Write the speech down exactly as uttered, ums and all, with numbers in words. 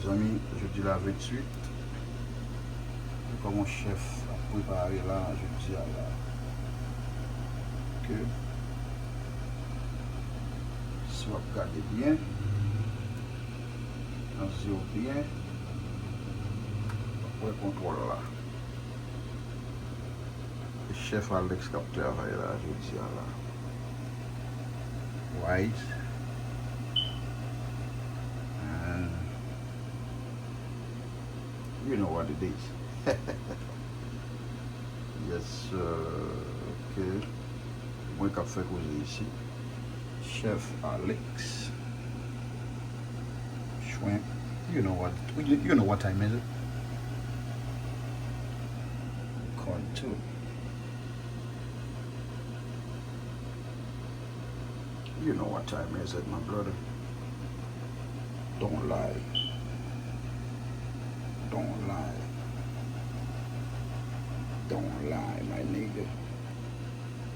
Zanmi, jodi la venntuit, kòman chèf ap prepare la, jodi a la. Ok. Si w ap gade byen, nan zye w byen, w ap wè kontwòl la. Se chèf Alex k ap travay la, jodi a la. Wise. And you know what it is. Yes, sir. Ok. Mwen k ap fè koze isi. Chèf Alex. Shrimp. You know what, you, you know what time is it? Call two. You know what time is it, my brother? Don't lie. Don't lie. Don't lie, my nigga.